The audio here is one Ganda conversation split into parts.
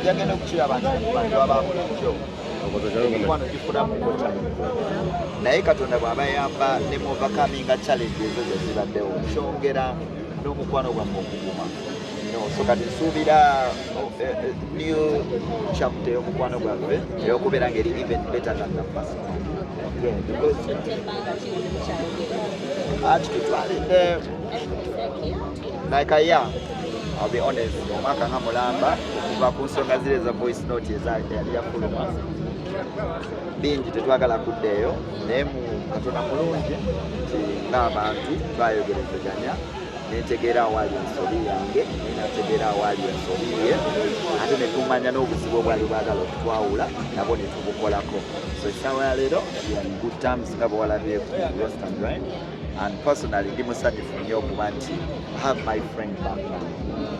Ojagenda okukiraba nti mu bantu aba bulijjo emikwano gifuna mukota, naye Katonda bw'abayamba ne mu overcominga challenge ezo ze zibaddewo, kyongera n'omukwano gwammwe okuguma. So kati nsuubira oh, new chapter y'omukwano gwaffe ey'okubeera ng'eri even better than the first one. Yeah, because ati tutwalidde like a year, I'll be honest, omwaka nga mulamba okuva ku nsonga ziri eza voice note eza yali yafuluma. Bingi tetwagala kudda eyo, naye mu Katonda mulungi nti ng'abantu twayogerezeganya, nentegeera awaali ensobi yange, naye nategeera awaali ensobi ye, ate ne tumanya n'obuzibu obwali bwagala okutwawula nabwo ne tubukolako. So essaawa ya leero we are in good terms nga bwe walabye ku Roast and Rhyme, and personally ndi musanyufu nnyo okuba nti I have my friend back now.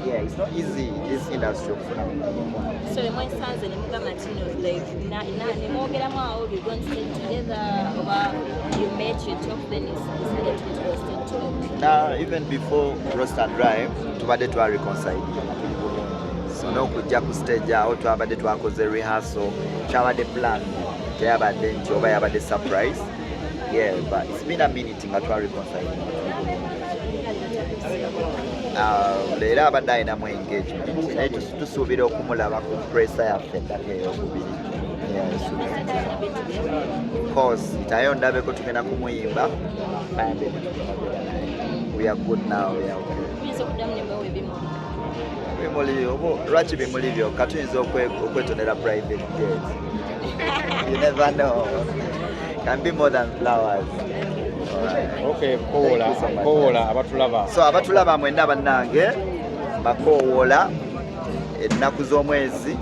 Yeah, it's not easy in this industry okufuna mukwano. So mwesanze ne mugamba nti no, like ne mwogeramu awo, you going to stay together, oba you met, you talk, then you decided to go stay together? Now, even before Roast and Rhyme, tubadde twa reconcile nga tuli bulungi. So n'okujja ku stage awo twabadde twakoze rehearsal, kyabadde plan, teyabadde nti oba yabadde surprise. Yeah, but it's been a minute nga twa reconcile nga tuli bulungi. Leero abadde alinamu engagement, naye tusuubira okumulaba ku presser yaffe eddako eyokubiri. Yeah, of course itayo ndabeko tugenda kumuyimba and then tugenda kubeera naye. We are good now, we are okay. Tuyinza okuddamu ne mwewa ebimuli? Bimuli oba lwaki bimuli byokka? Tuyinza okwetonera private jet. You never know, can be more than flowers. Alright. Okay, kowoola. Thank you so much. Kowoola abatulaba. So abatulaba mwenna bannange, bakoowoola ennaku z'omwezi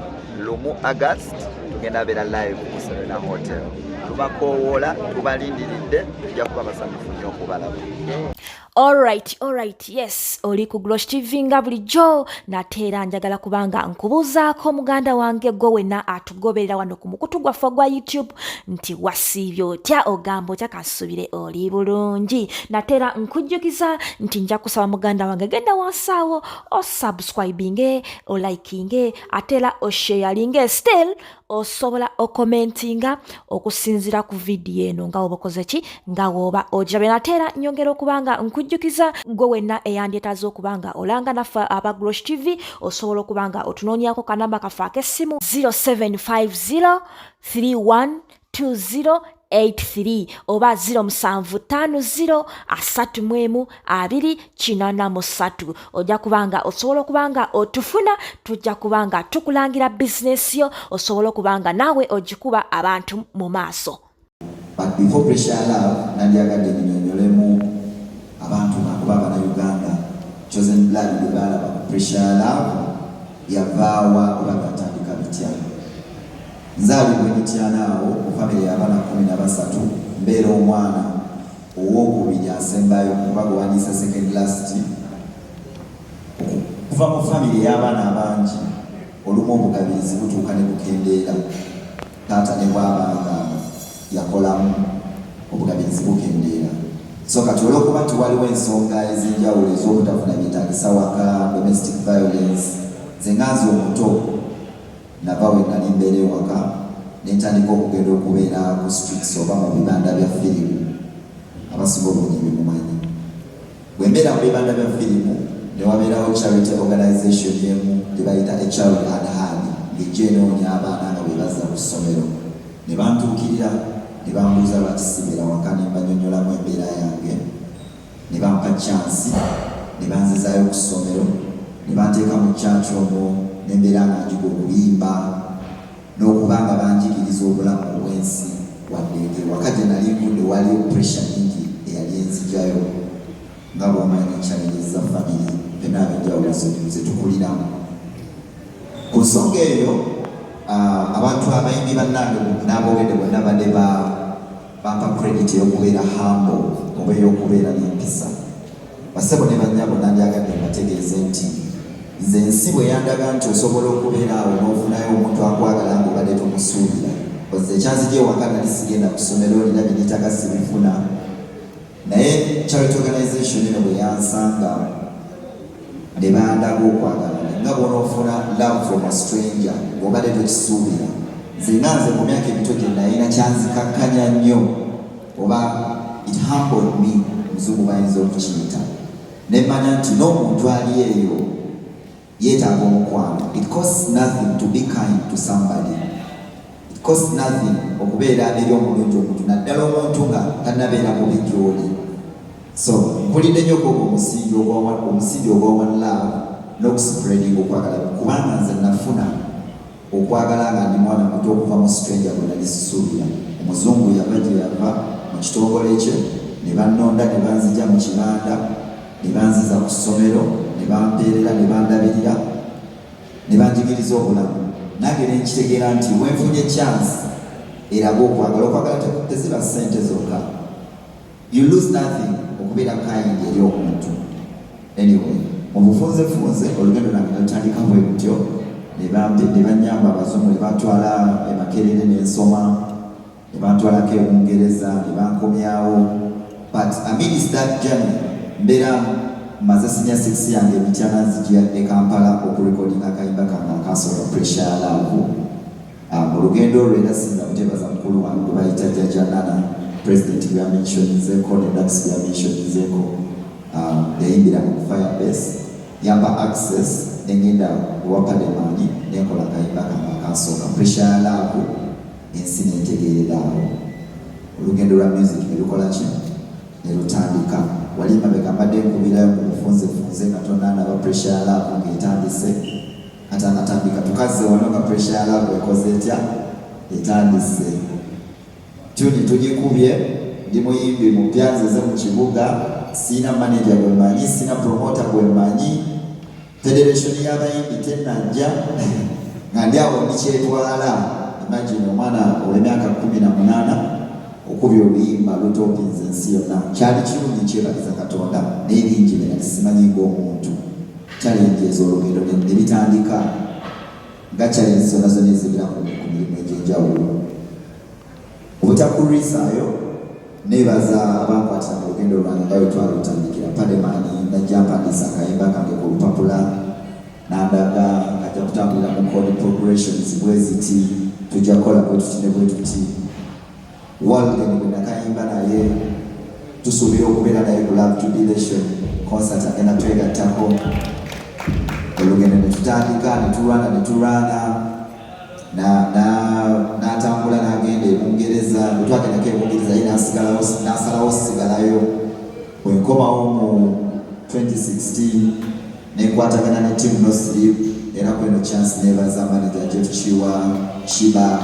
1 August, tugenda beera live ku Serena Hotel. Tubakoowoola, tubalindiridde, tujja kuba basanyufu nnyo okubalaba. Alright, yes, oli ku Glosh TV nga bulijjo. Nate era njagala kubanga nkubuuzaako, muganda wange, gwe wenna atugoberera wano ku mukutu gwaffe ogwa YouTube, nti wasiibye otya? Ogamba otya? Kansuubire oli bulungi. Nate era nkujjukiza nti nja kusaba, muganda wange, genda wansi awo osubscribinge, olikinge, ate era osharinge. Still osobola okomentinga okusinziira ku vidiyo eno nga woba okoze ki, nga woba ogirabye. Nate era nyongera okuba nga nkujjukiza, gwe wenna eyandyetaaze okuba nga olanga naffe aba Glosh TV, osobola okuba nga otunoonyako kanamba kaffe ak'essimu 0750 312083 oba 0750 31 283. Ojja kubanga osobola okuba nga otufuna, tujja kuba nga tukulangira bizinesi yo, osobola okuba nga naawe ogikuba abantu mu maaso. But before Pressure Love, nandyagadde nnyonnyolemu abantu nakuba Abannayuganda, Chosen Blood bwe baalaba ku Pressure Love yavaawa oba byatandika bitya? Nzaalibwa Emityana awo mu famire y'abaana 13. Mbeera omwana owokubiri asembayo, oba gwewandiisa second last. Okuva mu famire ey'abaana abangi, olumu obugabirizi butuuka ne bukendeera. Taata ne bw'abanga yakolamu, obugabirizi bukendeera. So kati olw'okuba nti waliwo ensonga ez'enjawulo ez'obutafuna byetaagisa waka, domestic violence, nze nga nze omuto nava we nali mbeera ewaka ne ntandika okugenda okubeera ku streets oba mu bibanda bya firimu. Abasinga obungi bimumanyi. Bwe mbeera mu bibanda bya firimu, ne wabeerawo charity organization emu gye bayita A Child Unheard, ng'ejja enoonya abaana nga bwe bazza ku ssomero. Ne bantuukirira ne bambuuza lwaki sibeera waka, ne mbanyonnyolamu embeera yange, ne bampa chance, ne banzizaayo ku ssomero, ne banteeka mu church omwo, ne mbeera nga njiga okuyimba n'okuba nga banjigiriza obulamu obw'ensi, wadde ng'ewaka gye nali nvudde waliyo pressure nyingi eyali enzijayo, nga bw'omanyi challenges za family ffenna ab'enjawulo ze tukuliramu. Ku nsonga eyo, abantu abayimbi bannange n'aboogedde bonna badde bampa credit ey'okubeera humble oba ey'okubeera n'empisa. Basebo ne bannyabo, nandyagadde mbategeeze nti nze ensi bwe yandaga nti osobola okubeera awo n'ofunayo omuntu akwagala ng'obadde tomusuubira. Nze ekyanzija ewaka nali sigenda ku ssomero, nina bye neetaaga sibifuna, naye charity organization eno bwe yansanga ne bandaga okwagala ne Nga bw'onoofuna love from a stranger ng'obadde tokisuubira. Nze nga nze mu myaka emito gye nalina, kyanzikakkanya nnyo, oba it humbled me, muzungu bayinza okukiyita, ne mmanya nti n'omuntu ali eyo yeetaaga omukwano. It costs nothing to be kind to somebody. It costs nothing okubeera eri omulungi omuntu, naddala omuntu nga tannabeera mubi gy'oli. So mpulidde nnyo kwogwo omusingi ogwa one love n'okuspreading okwagala, kubanga nze nafuna okwagala nga ndi mwana muto okuva mu stranger gwe nali sisuubira. Omuzungu yava gye yava mu kitongole kye ne bannonda, ne banzija mu kibanda, ne banziza ku ssomero, ne bampeerera, ne bandabirira, ne banjigiriza obulamu. Nange ne nkitegeera nti wenfunye chance eraga okwagala. Okwagala teziba ssente zokka. You lose nothing okubeera kind eri omuntu. Anyway, mu bufunzefunze olugendo lwange nalutandika bwe butyo, ne banyamba abazungu, ne bantwala e Makerere nensoma, ne bantwalako e Bungereza, ne bankomyawo. But amidst that journey, mbeera maze senior six yange, emityana, nzijja e Kampala okurekodinga akayimba kange akasooka, Pressure ya Love. Mu lugendo olwo era sinza buteebaza mukulu wange gwe bayita Jjajja Nana, president gwe yamentioninzeeko ne Dax gwe yamentioninzeeko. Yayimbira mu Firebase, yampa access nengenda ewa Pademani nenkola akayimba kange akasooka, Pressure ya Love. Ensi nentegeerera awo, olugendo lwa music ne lukola ki, ne lutandika. Wali mabega mbadde nkubirayo mu bufunzefunze katono, ndaba Pressure ya Love ng'etandise, kati akatandika tukazze wano nga Pressure ya Love ekoze etya, etandise. Tune tugikubye, ndi muyimbi mupya, nzeze mu kibuga, siina manager gwe mmanyi, siina promoter gwe mmanyi, federation y'abayimbi tennajja, nga ndi awo ndikyetwala. Imagine omwana ow'emyaka 18 okubya oluyimba lutopinza ensi yonna. Kyali kirungi, kyebaliza Katonda, naye bingi bye nali simanyi ng'omuntu. Challenge ez'olugendo ne bitandika nga challenge zonna zonna ezibeera ku mirimu egy'enjawulo. Obutakulwisaayo, neebaza abankwatira mu lugendo lwange nga bwe twalutandikira. Pademani najja mpandiisa akayimba kange ku lupapula, nandaga ajja kutambulira mu chord progressions bwe ziti, tujja kukola bwe tuti ne bwe tuti. Walden bwe nakayimba naye, tusuubira okubeera naye ku Love Jubilation concert, agenda twegattako. Olugendo ne tutandika, ne tulwana, ne tulwana, n'atambula n'agenda e Bungereza. Bwe twagendako e Bungereza, ye n'asalawo sigalayo. Bwe nkomawo mu 2016, nenkwatagana ne Team No Sleep. Era kweno chance nebaza manager Jeff Kiwa, Kiba,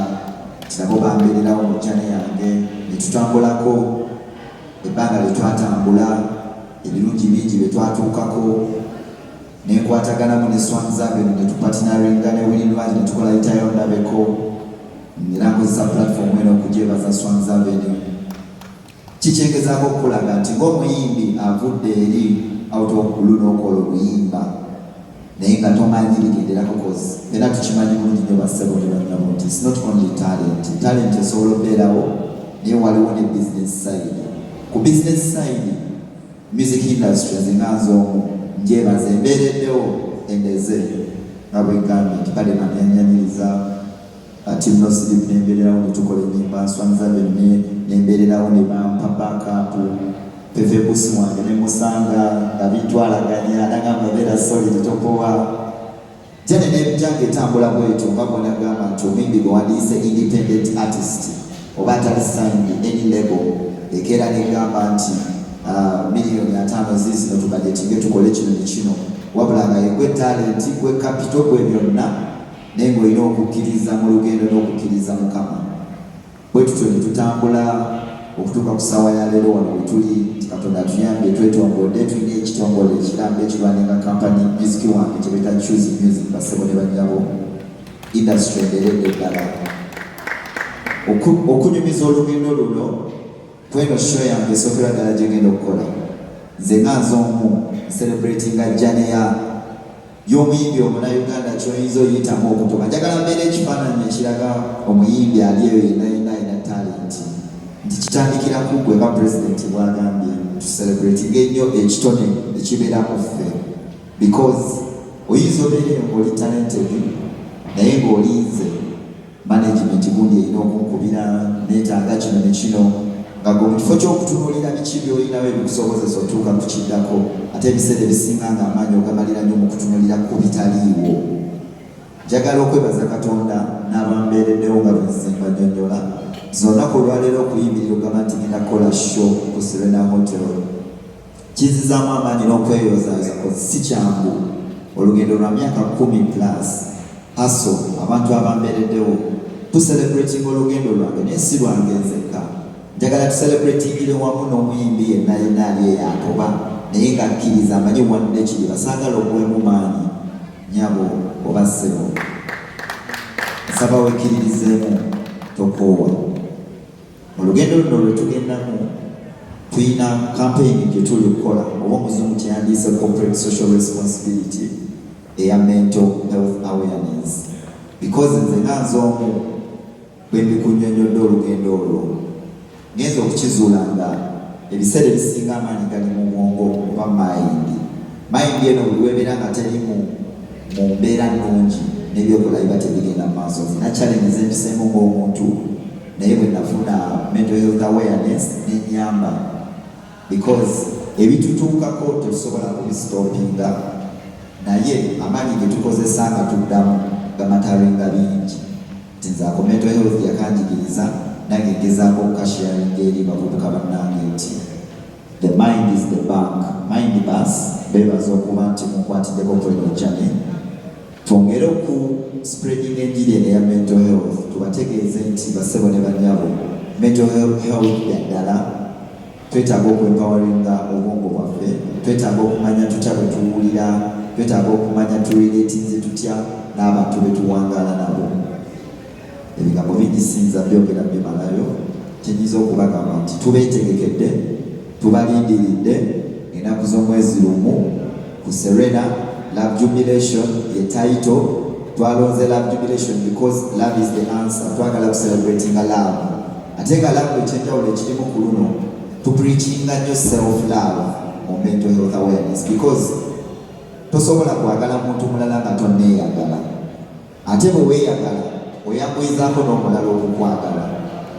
nti nabo bambeererawo mu journey yange, ne tutambulako ebbanga lye twatambula, ebirungi bingi bye twatuukako. Nenkwataganamu ne Swangz Avenue, ne tupartneringa ne Winnie Nwagi, ne tukola Yitayo Ndabeko. Era nkozesa platform eno okugyebaza Swangz Avenue. Kikyengezaako okukulaga nti ng'omuyimbi avudde eri out of blue n'okola oluyimba naye nga tomanyi bigenderako, cause era tukimanyi bulungi nnyo, bassebo ne bannyabo, nti it's not only talent. Talent esobola okubeerawo, naye waliwo ne business side. Ku business side, music industry, nze nga nze omu njebaza embeereddewo endeze, nga bwe ngambye nti Pademani yanyaniriza, Team No Sleep nembeererawo ne tukola ennyimba, Swangz Avenue nembeererawo ne bampa backup, Feffe Bussi wange ne musanga nga bintwalaganya, nagamba beera solid, topowa. Journey nebyange etambula bwetyo, nga bwonagamba nti omuyimbi gwe wandiise independent artist oba atali signed any label, ekeera negamba nti 50 miliyoni ziizino, tubudgetinge tukole kino ne kino, wabula nga yegwe talent, gwe capital, gwe byonna, naye ng'olina okukkiriza mu lugendo n'okukkiriza Mukama. Bwe tutyo ne tutambula okutuuka ku ssaawa ya leero wano we tuli, nti Katonda atuyambye, twetongodde, tulina ekitongole ekiramba ekirwaninga company music wange kye bayita Choose Music. Bassebo ne bannyabo, industry endeeredde ddala okunyumiza olugendo luno. Kweno show yange esookera ddala gye ngenda okukola nze nga nze omu celebratinga journey ya y'omuyimbi omunauganda kyoyinza oyitamu okutuuka. Njagala mbeera ekifaananyi ekiraga omuyimbi ali eyo yenna yenna alina talent nti kitandikira ku gwe, nga pulezidenti bwagambye tucelebratinga ennyo ekitone ekibeera mu ffe, because Oyinza obeera eyo ng'oli talented naye ng'olinze management gundi erina okunkubira, neetaaga kino ne kino, nga gwe mu kifo ky'okutunuulira biki by'olinawo ebikusobozesa otuuka ku kiddako, ate ebiseera ebisinga ng'amaanyi ogamalira nnyo mu kutunuulira ku bitaliiwo. Njagala okwebaza Katonda n'abambeereddewo nga bwe nzize mbanyonnyola. Nze olunaku olwaleero okuyimirira okugamba nti ngenda kukola show ku Serena Hotel kinzizaamu amaanyi n'okweyozaayoza coz si kyangu. Olugendo lwa myaka kkumi plus hustle, abantu abambeereddewo. Tu celebratinga olugendo lwange naye si lwange nzekka. Njagala tu celebratingire wamu n'omuyimbi yenna yenna ali eyo atoba naye ng'akkiriza amanyi one day kiriba. Saagala oggwemu maanyi. Nyabo oba ssebo, nsaba wekkiririzeemu, tokoowa. Mu lugendo luno lwe tugendamu, tulina kampeyini gye tuli kukola oba omuzungu kye yandiise corporate social responsibility eya mental health awareness because nze nga nze omu Bwe mbikunnyonnyodde olugendo olwo, ngenze okukizuula nga ebiseera ebisinga amaanyi gali mu bwongo oba mayindi. Mayindi eno buli w'ebeera nga teri mu mu mbeera nnungi n'ebyokola biba tebigenda mu maaso. Nina challenge ze mpiseemu ng'omuntu naye bwe nafuna mental health awareness n'ennyamba because ebitutuukako tetusobola kubisitopinga naye amaanyi ge tukozesa nga tuddamu gamataringa bingi. Nti nze ako mental health yakanjigiriza nange ngezaako okukasharinga eri bavubuka bannange nti the mind is the bank. Mind bus mbeebaza okuba nti munkwatiddeko kweno journey twongere oku spreading enjiri eno eya mental health tubategeeze nti bassebo ne bannyabo mental health ya ddala. Twetaaga oku empoweringa obwongo bwaffe, twetaaga okumanya tutya bwe tuwulira, twetaaga okumanya turelatinze tutya n'abantu be tuwangaala nabo. Ebigambo bingi siyinza byogera bimalayo, kye nnyinza okubagamba nti tubeetegekedde, tubalindiridde ennaku z'omwezi lumu ku Serena Love Jubilation ye title. Twalonze Love Jubilation because love is the answer, twagala kucelebratinga love. Ate nga love ekyenjawulo ekirimu ku luno tu preachinga nnyo self love mu mental health awareness because tosobola kwagala muntu mulala nga tonneeyagala ate bwe weeyagala oyanguyizaako n'omulala okukwagala.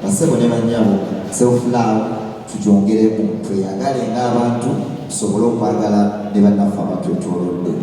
Bassebo ne bannyabo self love tugyongeremu tweyagale ng'abantu tusobole okwagala ne bannaffe abatwetoolodde.